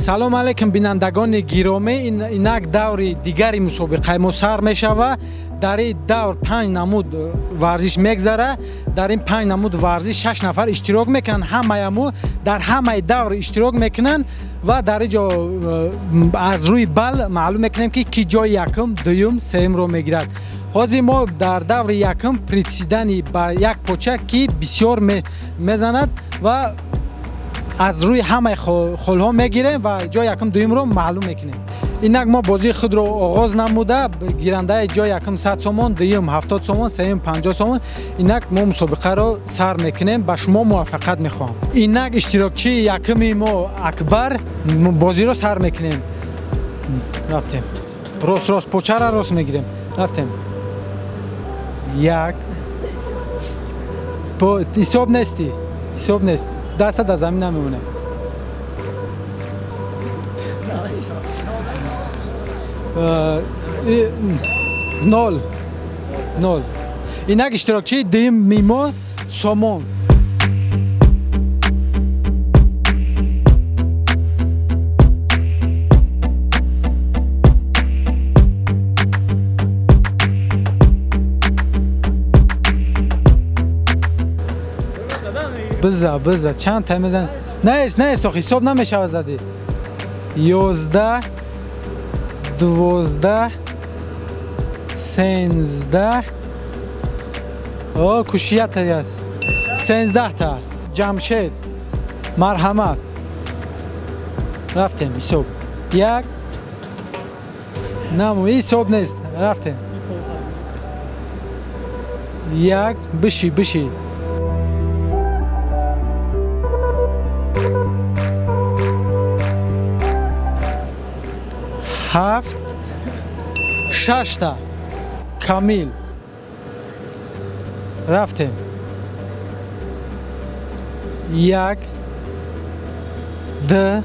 Салом алейкум, бинандагони гиромӣ. Инак даври дигари мусобиқаи мо сар мешавад. Дар ин давр 5 намуд варзиш мегзарад. Дар ин 5 намуд варзиш 6 нафар иштирок мекунанд. Ҳамаяму дар ҳамаи давр иштирок мекунанд ва дар ин ҷо аз рӯи бал маълум мекунем, ки ки ҷои якум, дуюм, сеюмро мегирад. Ҳозир мо дар даври якум приседания ба як поча, ки бисёр мезанад, ва аз рӯи ҳамаи холҳо мегирем ва ҷои якум, дуюмро маълум мекунем. Инак мо бозии худро оғоз намуда, гирандаи ҷои якум 100 сомон, дуюм 70 сомон, сеюм 50 сомон. Инак мо мусобиқаро сар мекунем. Ба шумо муваффақият мехоҳам. Инак иштирокчии якуми мо Акбар, бозиро сар мекунем. Рафтем. Рост, рост, почара рост мегирем. Рафтем. Як. Ҳисоб нестӣ, ҳисоб нест. Даста дар замин намемонем. Нол, нол. Инак иштирокчии дуюми мо Сомон. Биза, биза, чанд та мезан? Нест, нест, ох, ҳисоб намешавад задӣ. 11, 12, 13. О, кушията аст. 13 та. Ҷамшед, марҳамат. Рафтем, ҳисоб. Як. Наму, ҳисоб нест. Рафтем. Як, биши, биши. Ҳафт, шашта. Камил, рафтем. Як, д,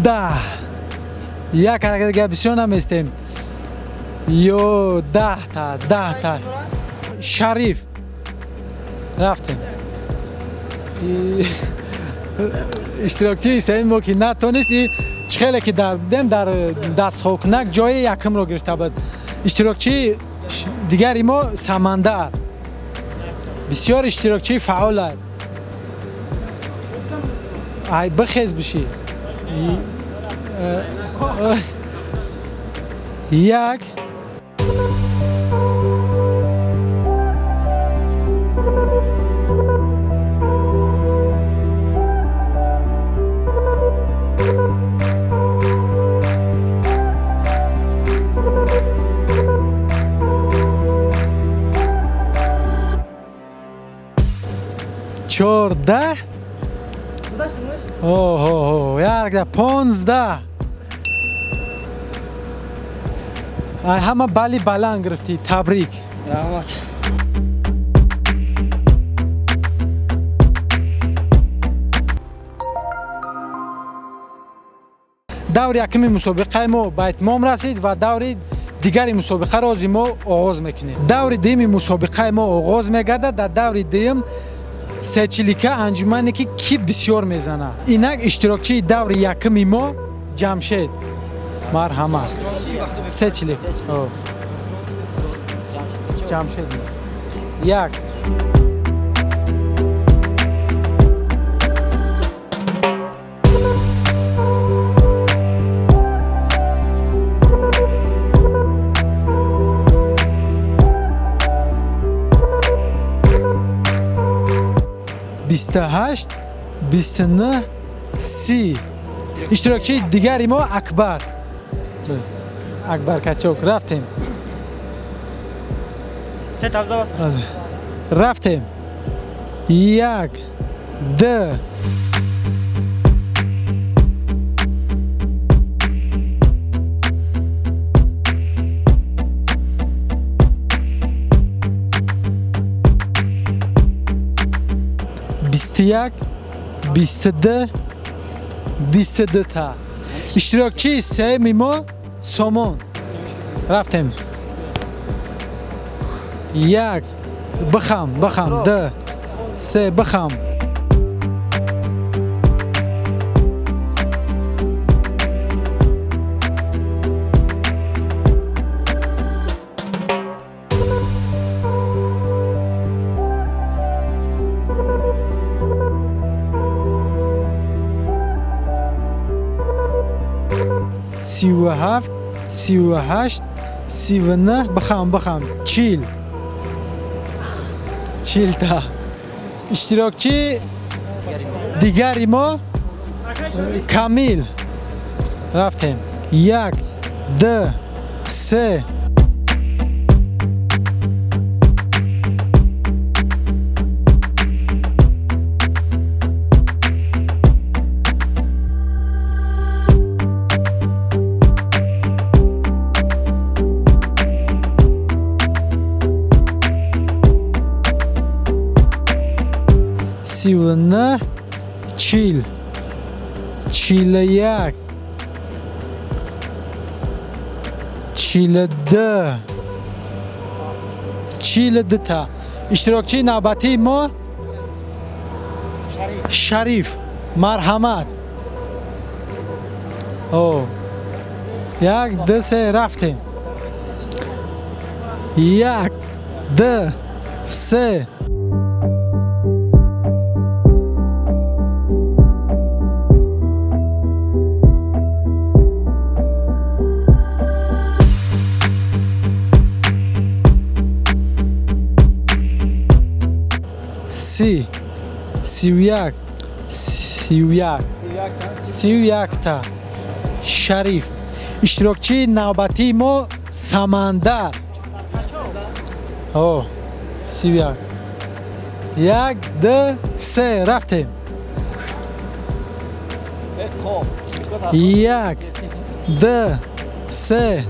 10. Як ҳаракат дигар, бисёр наместем. Ё 10 та, 10 та. Шариф, рафтем. Иштирокчии сеюми мо, ки натонист, и чӣ хеле ки дар дидем, дар дастхокунак ҷои якумро гирифта буд. Иштирокчии дигари мо Самандар, бисёр иштирокчии фаъол. Ай, бихез, бишӣ. Як, 14, оҳо, як, 15. Ай, ҳама бали баланд гирифтӣ, табрик. Раҳмат. Даври якуми мусобиқаи мо ба итмом расид ва даври дигари мусобиқаро ҳозир мо оғоз мекунем. Даври дуюми мусобиқаи мо оғоз мегардад. Дар даври дуюм сечилика анҷумане, ки ки бисёр мезанад. Инак иштирокчии даври якуми мо Ҷамшед, марҳамат. Сечилик. О. Ҷамшед, як, 28, 29, 30. Иштирокчии дигари мо Акбар, Акбар Качок, рафтем. Се табза бас. Рафтем. Як, д, 21, 22. 22 та. Иштирокчии сеюми мо Сомон. Рафтем. Як, бихам, бихам, ду, се, бихам. 37, 38, 39, бихам, бихам, 40. 40 та. Иштирокчии дигари мо Камил. Рафтем. Як, ду, се. 39, 40, 41, 42, 42 та. Иштирокчии навбатии мо Шариф. Марҳамат. О, як, ду, се, рафтем. Як, ду, се. 30, 31, 31, 31 та. Шариф. Иштирокчии навбатии мо Самандар. О, 31. Як, ду, се, рафтем. Як, ду, се.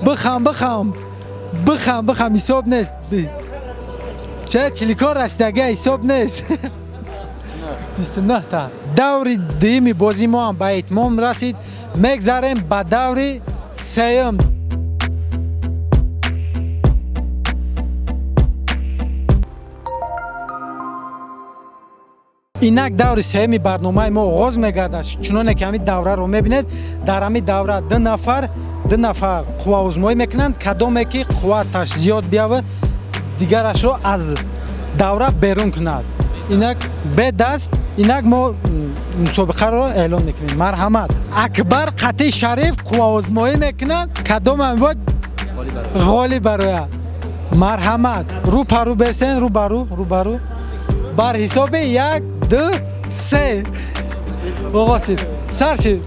Бихам, бихам, бихам, бихам, ҳисоб нест. Ча чиликор расидага, ҳисоб нест. 29 та. Даври дуюми бозии мо ҳам ба итмом расид. Мегзарем ба даври сеюм. Инак даври сеюми барномаи мо оғоз мегардад. Чуноне ки ҳамин давраро мебинед, дар ҳамин давра ду нафар қувваозмоӣ мекунанд. Кадоме ки қувваташ зиёд биёвад, дигарашро аз давра берун кунад. Инак бе даст, инак мо мусобиқаро эълон мекунем. Марҳамат. Акбар қатъи Шариф қувваозмоӣ мекунанд. Кадом амвод ғолиб барояд. Марҳамат. Рӯ па рӯ бесен, рӯ ба рӯ, рӯ ба рӯ. Бар ҳисоби як, ду, се. Оғоз шид. Сар шид.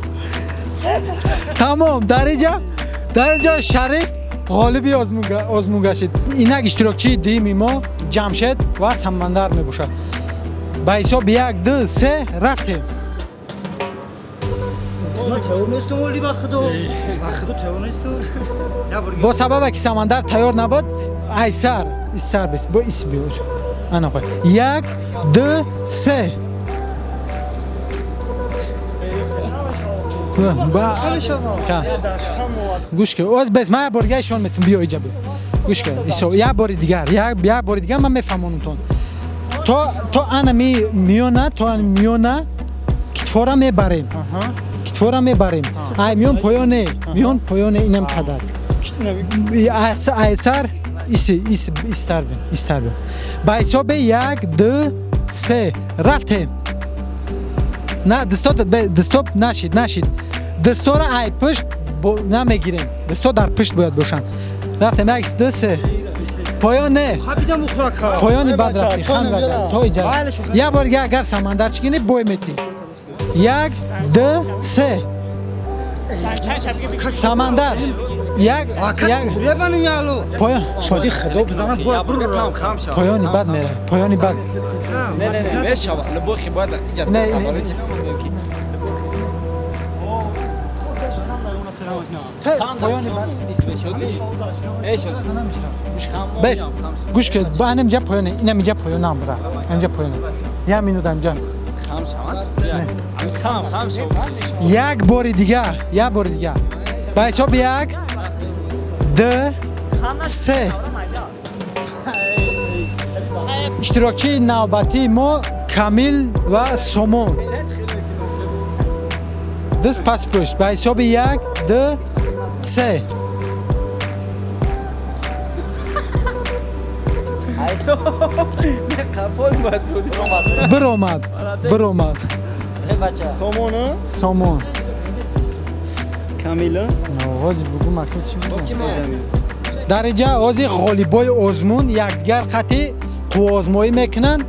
Тамом, дар инҷа Шариф ғолиби озмун гашид. Инак иштирокчии дуюми мо Ҷамшед ва Самандар мебошад. Ба ҳисоби як, ду, се, рафтем. Бо сабабе ки Самандар тайёр набуд, айсар, истар бес, бо ис биёш. Ана хой. Як, ду, се. Гӯш кун, оз бес, ман як бори дигар ишон метам, биё иҷа биё. Гӯш кун, исо, як бори дигар, як бори дигар ман мефаҳмонамтон. То ана миёна, то ана миёна китфора мебарем. Китфора мебарем. Ай миён поёне, миён поёне инам қадар. Айсар иси, иси, истар бин, истар бин. Ба ҳисоби як, ду, се, рафтем. На, дастот нашид, нашид. Дастора ай пушт намегирем. Дасто дар пушт бояд бошанд. Рафтем, як, ду, се. Поён не. Поёни бад рафти, хан рафти. То иҷа. Як бор дигар агар Самандар чӣ кунӣ, бой метӣ. Як, ду, се. Самандар, як як поён. Шоди худо бизанам, бояд бурам. Поёни бад мера, поёни бад. Не, не, не, мешава. Любой бояд инҷа. Не, не. Поёни бад. Бес, гӯш кунед, ба анам ҷа поёне, инам инҷа поёнам бира. Инҷа поёне. Як минут амҷа. Як бори дигар, як бори дигар. Ба ҳисоби як, ду, се. Иштирокчии навбатии мо Камил ва Сомон. Даст пас пушт. Ба ҳисоби як, ду, се. Биромад, биромад. Сомон. Сомон. Камила. Ҳозир бугу мака чӣ бугу? Дар инҷа ҳозир ғолибои озмун якдигар қати қувваозмоӣ мекунанд,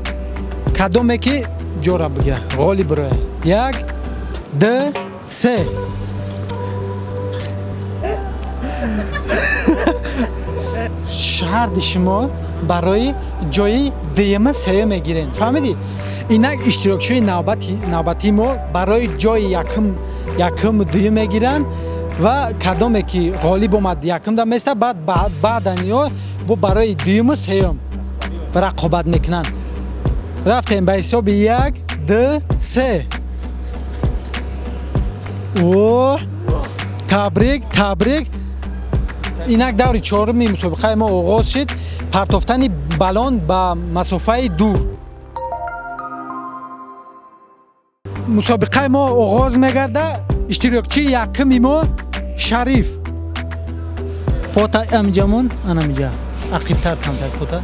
кадоме ки ҷора бигирад, ғолиб бирояд. Як, ду, се. Шарди шумо барои ҷои дуюма, сеюм мегирем, фаҳмидӣ? Инак иштирокчиёни навбатии мо барои ҷои якум, дуюм мегиранд ва кадоме ки ғолиб омад, якумда места, баъд баъдан ё бо барои дуюму сеюм рақобат мекунанд. Рафтем ба ҳисоби як, ду, се. О, табрик, табрик! Инак даври чоруми мусобиқаи мо оғоз шуд: партофтани балон ба масофаи дур. Мусобиқаи мо оғоз мегарда. Иштирокчии якуми мо Шариф. Пота амиҷамон, анамиҷа ақибтар камтар пота.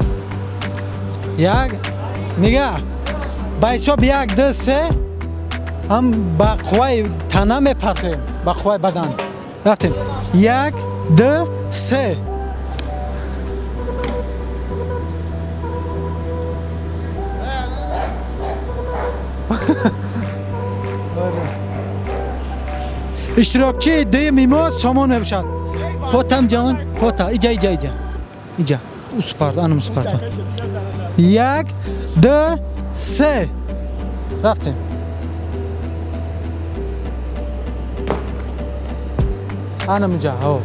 Як нигаҳ, ба ҳисоби як, ду, се ҳам ба қувваи тана мепартоем, ба қувваи бадан. Рафтем: як, ду, се. Иштирокчии дуюми мо Сомон мебошад. Потам ҷавон, пота иҷа, иҷа, иҷа, иҷа, успарт, анам успарт. Як, ду, се, рафтем. Анам иҷа, ҳо,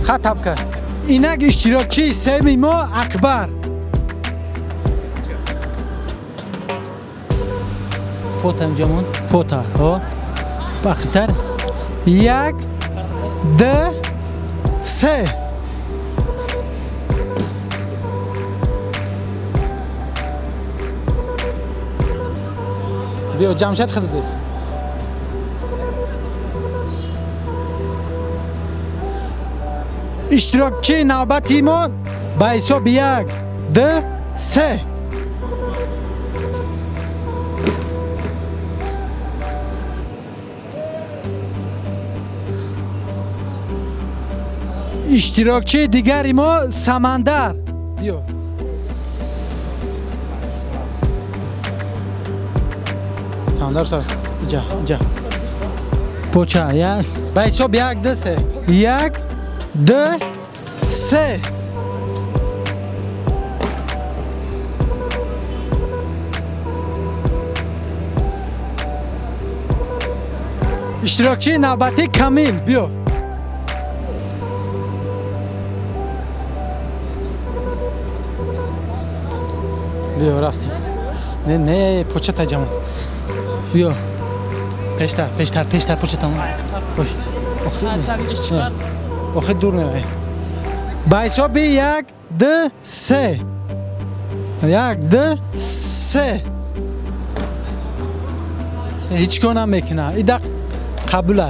хатаб кард. Инак иштирокчии сеюми мо Акбар. Потам ҷамон, пота, ҳо, ақибтар. Як, ду, се. Биё, Ҷамшед, худат бес. Иштирокчии навбати мо ба ҳисоби як, ду, се. Иштирокчии дигари мо Самандар, биё. Самандар, иҷа, иҷа, поча. Як, ба ҳисоби як, ду, се. Як, ду, се. Иштирокчии навбатӣ Камил, биё. Биё, рафтем. Не, не, почата ҷамон, биё пештар, пештар, пештар, початам. Охи дур меравем. Ба ҳисоби як, ду, се. Як, ду, се. Ҳеҷ кор намекунад, ида қабула.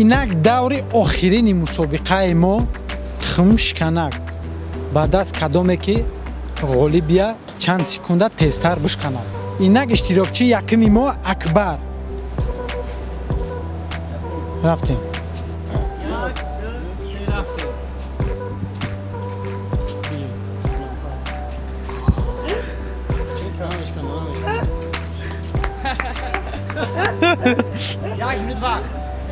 Инак даври охирини мусобиқаи мо тухмшиканак. Ба даст кадоме ки ғолибия чанд секунда тезтар бишканад. Инак иштирокчии якуми мо Акбар. Рафтем.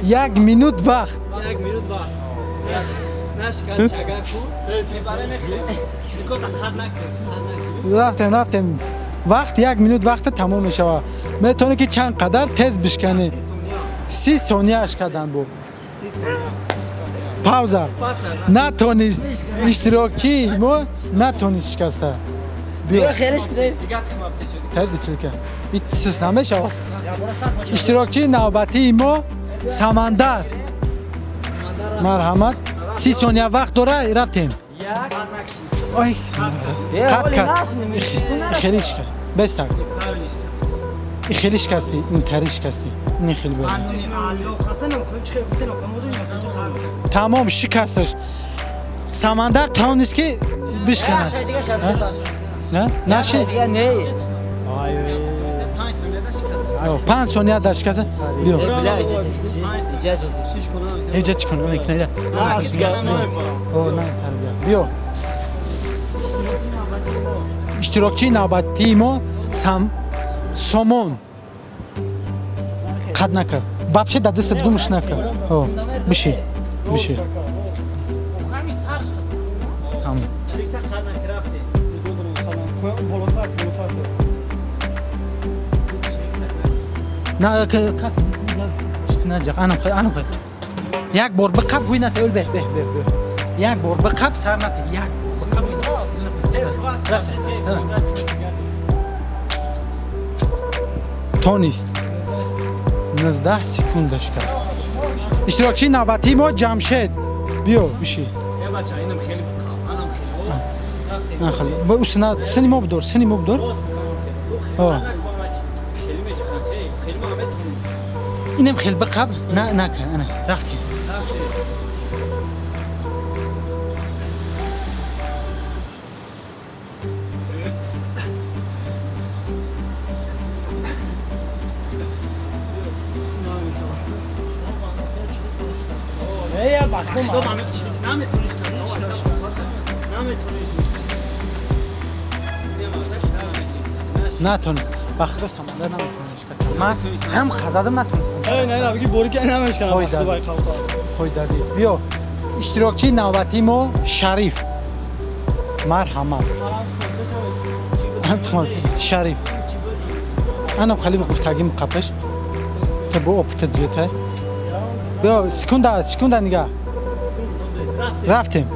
Як минут вақт. Як минут вақт. Нашкан шагар ку. Мебаре нехе. Никота қад накун. Рафтем, рафтем. Вақт як минут вақт тамом мешавад. Метавонӣ ки чанд қадар тез бишканӣ. 30 сонияш кардан бу. Пауза. Натонист иштирокчии мо натонист шикаста. Биё. Сис намешавад. Иштирокчии навбатии мо Самандар. Марҳамат. 30 сония вақт дора, рафтем. Ой, қат кард. Хеле шикаст. Бестак. Хеле шикастӣ, ин тари шикастӣ. Ин хеле бад. Тамом шикасташ. Самандар тавонист ки бишканад. Не? Наши? 5 сония дар шикаста. Биё. Иҷа чӣ кунам? Биё. Иштирокчии навбатии мо Сомон. Қад накард. Вообще дар дастат гумш накард. Биши. Биши. Тамом. На каф як бор биқаб ҳуй нате бе бе бе бе. Як бор биқаб сар нате. Як бор биқаб. Тонист. 19 секунда шикаст. Иштирокчии навбатии мо Ҷамшед. Биё, биши. Хеле. Сини мо бидор, сини мо бидор. Инам хеле биқаб, на нака, ана, рафтем. Натонист. Ба худо Самандар наметавонист шикаста. Ман ҳам хазадам натонистам. Не, не, бигӣ борика намешканам. Қой дадӣ. Биё. Иштирокчии навбатии мо Шариф. Марҳамат. Шариф. Анам хали гуфтагим қапаш. Та бо опыта зиёдтай. Биё, секунда, секунда нигаҳ. Рафтем.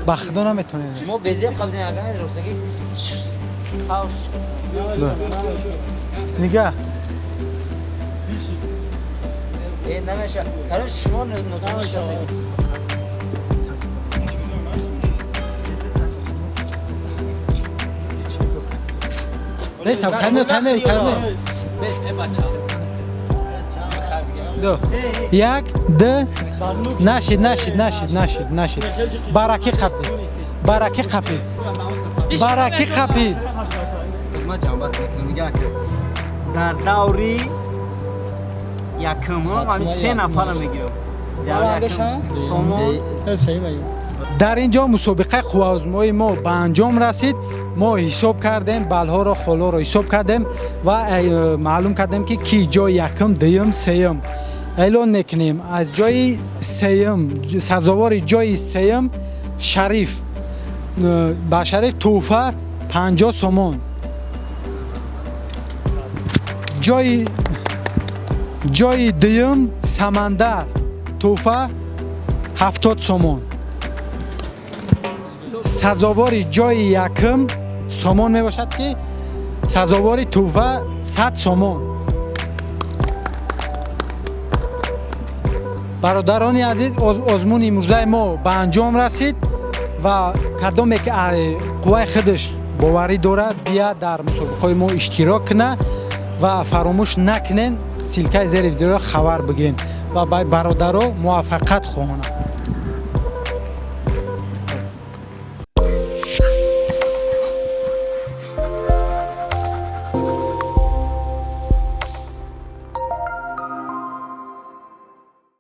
Ба худо наметонед. Шумо безеб қабдин, агар ростаги Нигаҳ. Намеша. Короче, шумо нотониш шикастед. Бест, тане, тане, тане. Э, бача. Ду. Як, ду. Нашид, нашид, нашид, нашид, нашид. Бараки қапид. Бараки қапид. Бараки қапид. Ман ҷанбаст мекунам, нигоҳ кун. Дар даври якум ҳамин се нафарро мегирам. Даври якум Сомон. Дар ин ҷо мусобиқаи қувваозмоии мо ба анҷом расид. Мо ҳисоб кардем баллҳоро, холҳоро ҳисоб кардем ва маълум кардем, ки ки ҷои якум, дуюм, сеюм. Эълон мекунем: аз ҷои сеюм, сазовори ҷои сеюм Шариф. Ба Шариф тӯҳфа 50 сомон. Ҷои дуюм Самандар, тӯҳфа 70 сомон. Сазовори ҷои якум Сомон мебошад, ки сазовори тӯҳфа 100 сомон. Бародарони азиз, озмуни имрӯзаи мо ба анҷом расид ва кадоме ки қувваи худаш боварӣ дорад, бия дар мусобиқаҳои мо иштирок куна ва фаромӯш накунен, ссылка и зери видеоро хабар бигирен ва ба бародаро муваффақият хоҳонам.